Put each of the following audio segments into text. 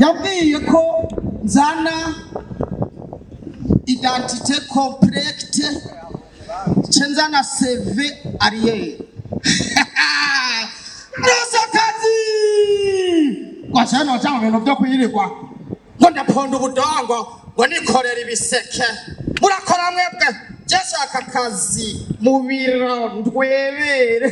Yabwiye ko nzana identité complète, ce nzana CV arrière. Ndose akazi kwaca noja mu bintu vyo kwirirwa ngo ndaponda ubudongo, ngo nikorera ibiseke. Murakora mwebwe, je nshaka akazi mu biro ndwebere.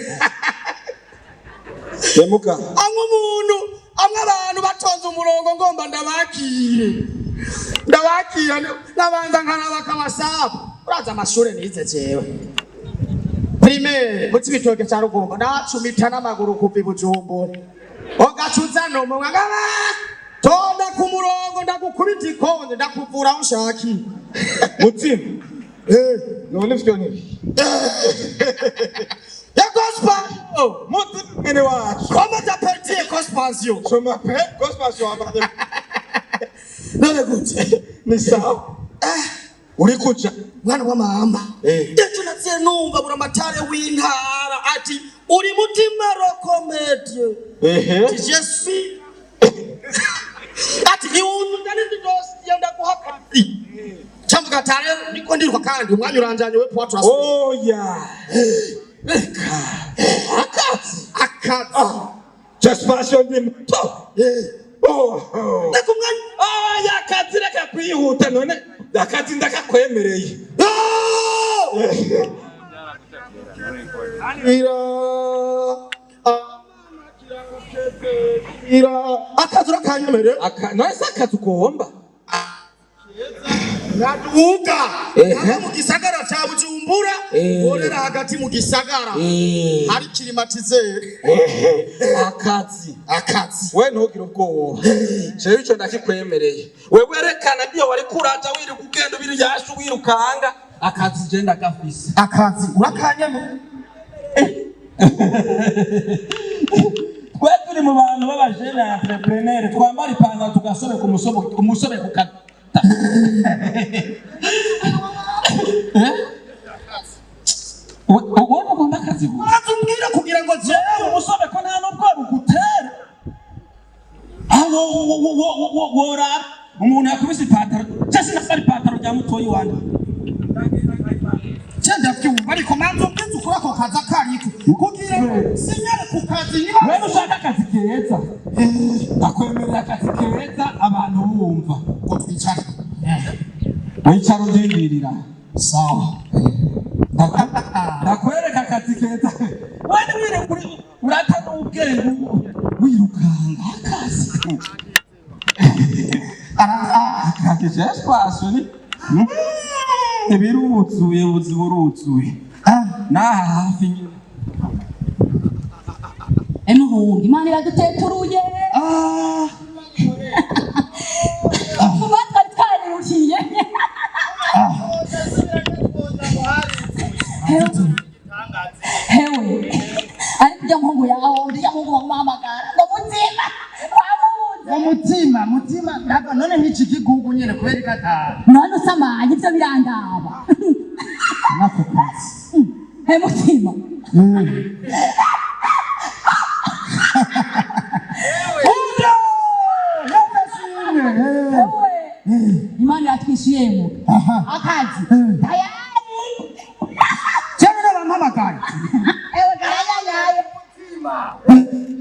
Emuka. Amwe umuntu amwe abantu batonze umurongo, ngomba ndabakire, ndabakira, nabanza nkaraba kawasabu. Uraza amashure nize jewe, primaire mu Cibitoke ca Rugombo, nacumita n'amaguru kuva i Bujumbura. Ugaca uzana umwe ngaba tonda ku murongo, ndagukubita ikonde, ndakuvura aho ushakiye. Mutima. None ivyo ni Ya Gospa. Mutima mwene wacu. Comment t'appelles-tu, Gospasio? Je m'appelle Gospasio Amade. None gute? Ni sawa. Uri kuja. Mwana wa mama. Ejo naziye numva buramatare w'intara ati uri mutima rokomedie. Je suis ati iwunzanire dosiye, ndaguha akazi. Cyamvuga ati rero niko ndiruka kandi umwanya uranjanye we poitre. Oya. Reka. Akazi. Akazi. Gospasio ndi muto. Oh. Oh. Reka umwanya. Oya, akazi reka kwihuta none. Akazi ndakakwemereye. Oh! Ira ira akazi urakanyemereye. Aka none se akazi ugomba? Naduga ava mu gisagara ca Bujumbura, nkorera hagati mu gisagara, hari climatiseur. Akazi. Akazi. We ntugire ubwoba, jewe ico ndakikwemereye. Wewe rekana niyo wari kuraja wiruka ugenda ubiri yashu wirukanga, akazi je ndagafise. Akazi urakanyeme. Twe turi mu bantu b'abajene entrepreneur, twambara ipantaro tugasobeka umusobe, umusobe kukata. Eh? Wowe ugomba akazi gusa. Uraza umbwire kugira ngo jewe Umusobe ko nta n'ubwo bugutera. Aho woraba umuntu yakubise ipantaro, je sinasara ipantaro rya mutoyi wanje. Je ndavyumva, ariko manza umbwize ukuri ako kazi akariko kugira ngo sinyare ku kazi niba Wewe ushaka akazi keza, ndakwemerera akazi keza abantu bumva. Ngo twicare. Wicara undindirira. Sawa. Ndakwereka akazi keza. Wewe wire uri urata n'ubwenge wirukanga akazi. Akazi jespaso ni ibiruzuye, buzi buruzuye naha hafi nyine. Emuhungu, Imana iraduteturuye. Kuba twari twarirukiye. Hewe, hewe, ariko ujya muhungu yawe, ujya muhungu bamuhamagara ngo mutima wamubuze. Umutima, mutima ntabwo none nk'iki gigugu nyine kubera ko atanu. None usamaye ibyo birandaba. Nako kazi. He mutima. Udo yafashimwe. Hewe, Imana iratwishyuyemo akazi tayari. Cyane n'abampamagaye. Ewe karanyanyaye.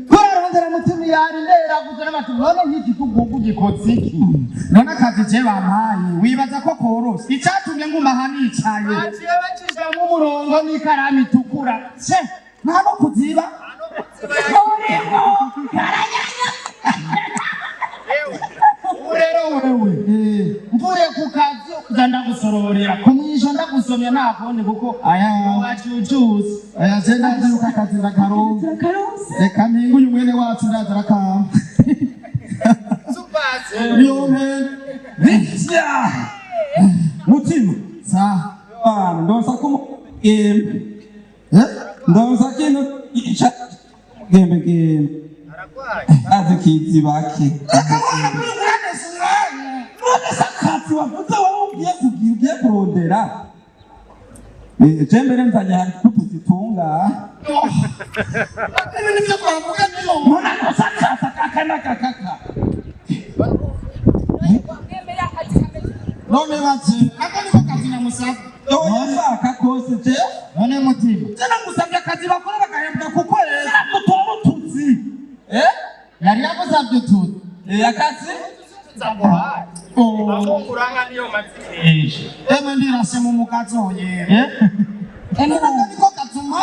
Kurarondera mutima yari ndera gusa n'abati none nk'iki gigugu gikoze iki? None akazi je bampaye wibaza ko korose? Icatumye nguma aha nicaye Baciye bacishamo umurongo n'ikaramu itukura. Se nta no kuziba. Urimo karanyanya. Ubu rero wewe mvuye ku kazi uza ndagusororera ku mwisho, ndagusomye nta kundi kuko Aya. wacucuse. Aya, je ndazi yuko akazi ndakaronka. Turakaronse. Reka mpinga uyu mwene wacu, ndaza arakamba niyo mpenda. Bitya mutima. Sa. Bana, ndonsa ko gembe, ndonsa kino ica gembe gembe azi kizibaki. None se akazi wavuze wowe ugiye kugira, ugiye kurondera? Je mbere nzanye hari kutuzitunga. Ibi nivyo twavuga nino. None ndonsa akazi aka n'aka kaka. None baze aka niko kazi namusabye. Oya kose je. None mutima. Je nagusabye akazi bakora bagahembwa ku kwezi. Gutora utuzi. Eh? Yari yagusabye utuzi. Eh, akazi? Emwe ndirase mu mukazo yewe. Eh? Aka niko kazuma.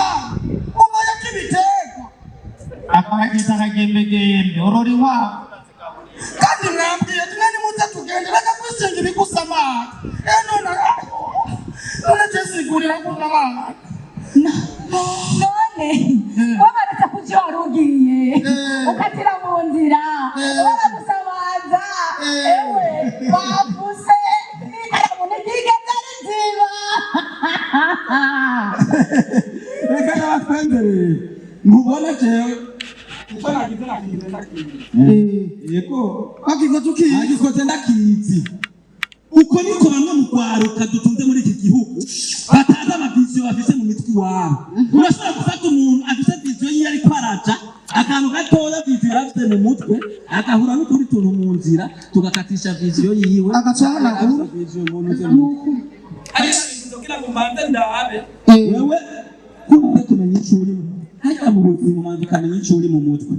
Umaya k'ibiterwa. Akabagita akagembegembwe urora inkwavu. Kandi mwambwiye tumwe nimuze tugende reka kwisinga ibigusa amazi. Eh none none je sigurira kunywa amazi. None wabaretse kuki wari ugiye ukatira mu nzira baragusamaza, ewe bavuze n'ikaramu ntiryigeze riziba. Reka nabatwendereye. Nkubona jewe. Icyo nagize nakigize ndakizi. Yego. Wakikoze ukizi. Nagikoze ndakizi. Uko niko bamwe mu rwaruka dutunze muri iki gihugu batazi ama vision bafise mu mitwe iwabo. Urashobora gufata umuntu afise vision yiyo ariko araja akantu gatoya, vision yari afise mu mutwe, agahura n'utundi tuntu mu nzira tugakatisha vision yiwe. Agaca ahanagura. Vision mu ntuze mu mutwe. Ariko kugira ngo mbanze ndabe wewe kumva kumenya ico urimo harya mu buzima, umanza ukamenya ico uri mu mutwe,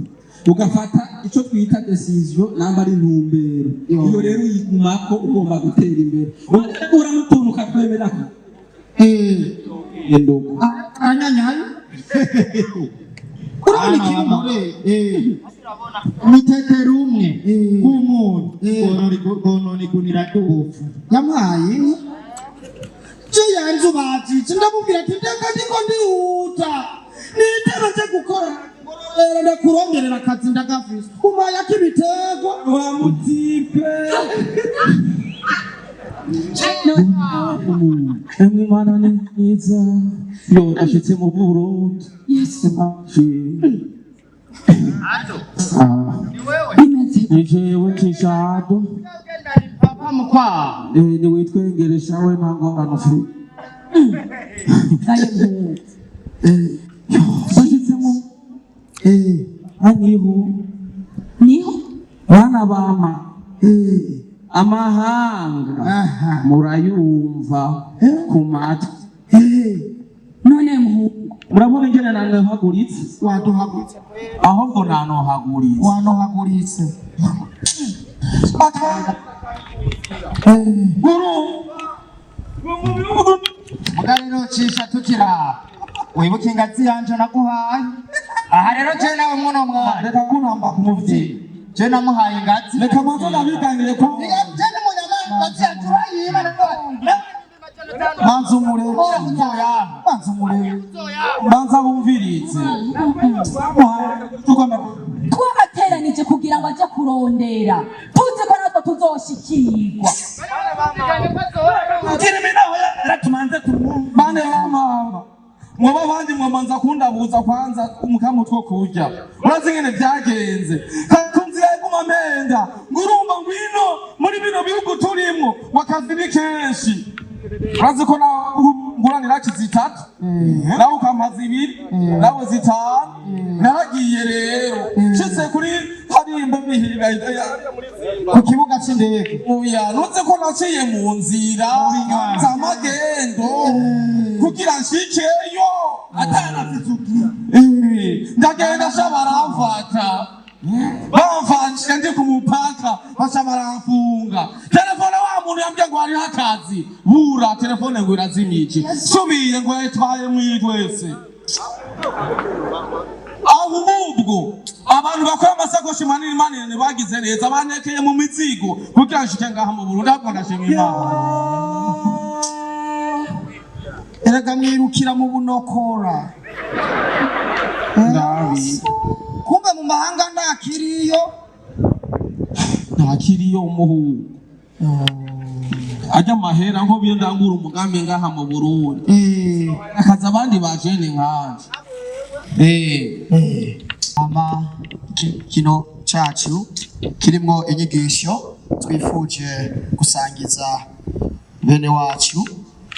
ugafata ico twita décision namba ari intumbero. Iyo rero uyigumako ugomba gutera imbere, ugakuramo utuntu ukatwemerako endogo. Aranyanyaye. Urabona ikintu mpore. Urutete rumwe rw'umuntu rwonona igunira ry'ubufu. Yamuhaye inka. Je yanzu bajije ndamubwira ati ndeka ndiko ndihuta. Nitero nje gukora. Ngororera ndakurongerera akazi ndagafise. Umaya k'ibiterwa. Wa mutipe. Emwe Imana ni mwiza, yo ashitse mu Burundi. Yesu. Ah, bimeze ni jewe Kishado. Papa mukwaha. Eh, ni witwengeresha we, nta ngorane ufite. Gaye muhungu. Bashitse mu haniho. Niho. Bana bama amahanga murayumva ku matwi. None muhungu. Murabona ingene nanohaguritse? Waduhaguritse. Ahubwo nanohaguritse. Wanohaguritse. Guru. Muga rero cisha tukira wibuke ingazi yanje naguhaye aha rero je nawe mwono mwana. Reka kunamba ku muvyeyi. Je namuhaye ingazi. Reka manze ndabiganire ko Je ni munyama ingazi yanje urayiba. Manze umureke. Manze umureke, manze abumvirize. Tugomba Twabateranije kugira ngo aje kurondera, tuzi ko natwe tuzoshikirwa. Kirimi naho yaratumanze bane bamama mwoba abandi mwamanza kundabuza kwanza umukamutwe kurya. Urazi ingene vyagenze kakunzira yaguma mpenda ngo urumva ngwino muri bino bihugu turimwo wakazi ni kenshi. Urazi ko nawe nguranira zitatu, nawe ukampa zibiri, nawe zitanu. Naragiye rero nshitse kuri harimba bihiga Ku kibuga c'indege. Oya, ntuzi ko naciye mu nzira z'amagendo kugira nshikeyo atanafite. Ndagenda sha, baramfata, bamfashije ndi ku mupaka, baca baramfunga. Telefone wa muntu yambwiye ngo hariho akazi, bura telefone ngo irazimije, subiye ngo yayitwaye mwitwese. Ahubwo abantu bakora amasakoshi manini manini bagize neza, banekeye mu mizigo kugira nshike ngaha mu Burundi. Ahubwo ndashima Imana. Erega mwirukira mu bunokora. Ndabi. Kumbe mu mahanga ntakiriyo. Ntakiriyo umuhungu ajya amahera nko biyo ndangura umugambi ngaha mu Burundi, akaza abandi bajene nkanje. Ama kino cacu kirimwo inyigisho twifuje gusangiza bene wacu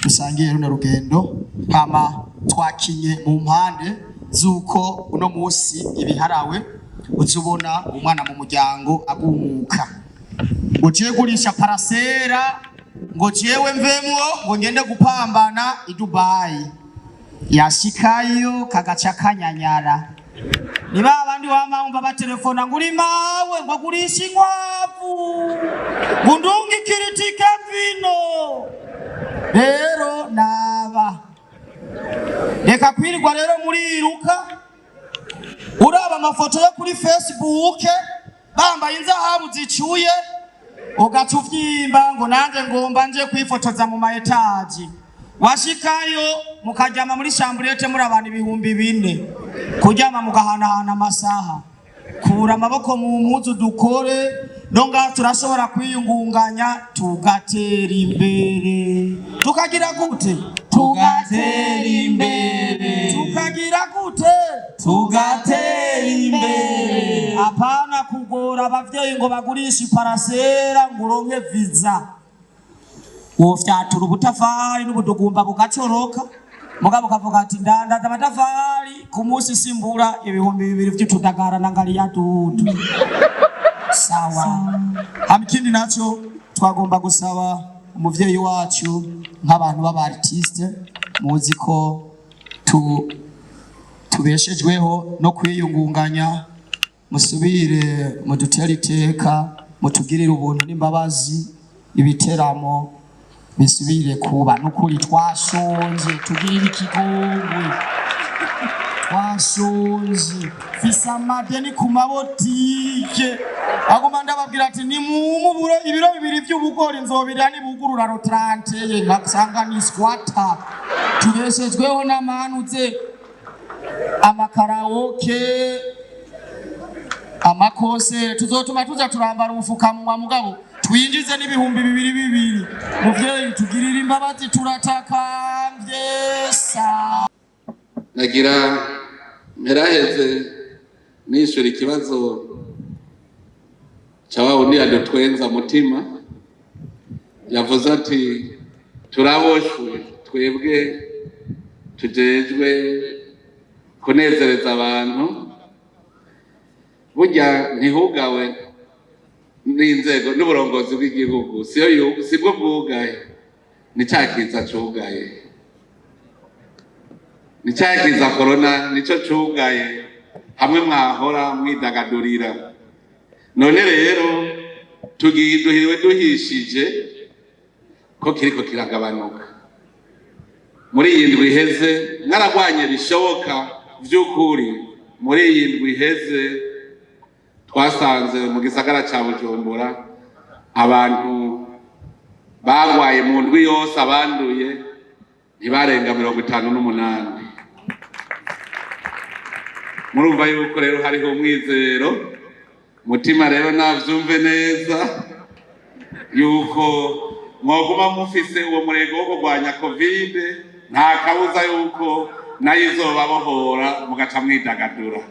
dusangiye runo rugendo. Hama twakinye mu mpande z'uko uno munsi ibiharawe uza ubona umwana mu muryango agumuka, ugiye gurisha parasera. Ngo jewe mvemwo ngo ngende gupambana i Dubai, yashikayo kagaca kanyanyara. Ni ba bandi wama wumva batelefona ngo uri mawe, ngo agurisha inkwavu, ngo ndungikire itike vino. Rero naba reka kwirirwa rero muriruka uraba amafoto yo kuri Facebook bambaye inzahabu zicuye, ugaca uvyimba ngo nanjye ngomba nje kwifotoza mu ma étages. Washikayo mukaryama muri chambrette muri abantu 4000, kuryama mugahanahana amasaha. Kura amaboko mu mpuzu, dukore. No ngaha turashobora kwiyungunganya, tugatera imbere. Tukagira gute? Tugatera imbere. Tukagira gute? Tugatera imbere. Apana kugora abavyeyi ngo bagurishe iparasera ngo uronke visa. Wofyatura ubutafari n'ubudugumba bugacoroka, mugabo ukavuga ati ndandaza amatafari ku munsi, simbura 2000 vy'utudagara na ngariya dudu. Sawa. Hama ikindi naco twagomba gusaba umuvyeyi wacu, nk'abantu b'aba artiste, muzi ko tubeshejweho no kwiyungunganya, musubire mudutere iteka, mutugirire ubuntu n'imbabazi, ibiteramo bisubire kuba. N'ukuri twashonje, tugirire ikigongwe, twashonje. Mfise amadeni ku mabotike, aguma ndababwira ati nimumuburo ibiro 2 vy'ubugori, nzobirya nibugurura rotranteye, nkasanga ni squatter. Tubeshejweho n'amanuze, amakaraoke, amakose. Tuzotuma tuza turambara ubufukamunwa, mugabo twinjize n'ibihumbi bibiri bibiri. Muvyeyi, tugirire imbabazi, turatakambye. Sa Nagira mperaheze nishura ikibazo ca wa wundi yadutwenza mutima, yavuze ati turaboshwe twebwe tujejwe kunezereza abantu. Burya ntihugawe n'inzego n'uburongozi bw'igihugu, siyo sibwo bwugaye, ni ca kiza cugaye, ni ca kiza korona nico cugaye hamwe mwahora mwidagadurira. None rero tugiye duhiriwe duhishije ko kiriko kiragabanuka. Muri iyi ndwi iheze mwaragwanye bishoboka vy'ukuri. Muri iyi ndwi iheze twasanze mu gisagara ca Bujumbura abantu bagwaye mu ndwi yose, abanduye ntibarenga 58. Murumva yuko rero hariho umwizero. Mutima rero navyumve neza yuko mwoguma mufise uwo murego wo kurwanya COVID, nta kabuza yuko nayo izobabohora mugaca mwidagadura.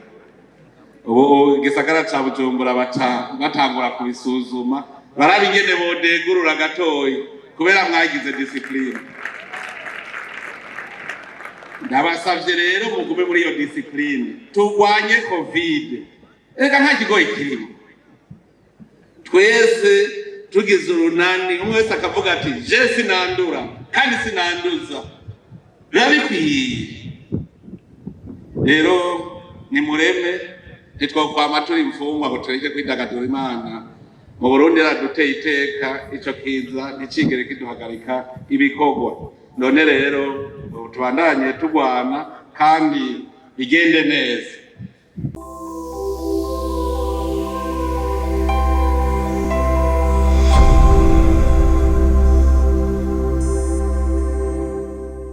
Ubu igisagara ca Bujumbura baca batangura kubisuzuma, baraba ingene bodegurura gatoyi kubera mwagize discipline. Ndabasavye rero mugume muri iyo discipline, turwanye COVID. Reka, nta kigoyi kirimo. Twese tugize urunani, umwe wese akavuga ati je sinandura kandi sinanduza, biba bikwiye. Rero nimureme, ntitwokwama turi imfungwa ngo tureke kwidagadura. Imana mu Burundi yaraduteye iteka, ico kiza nticigere kiduhagarika ibikorwa. None rero ubu tubandanye turwana kandi bigende neza.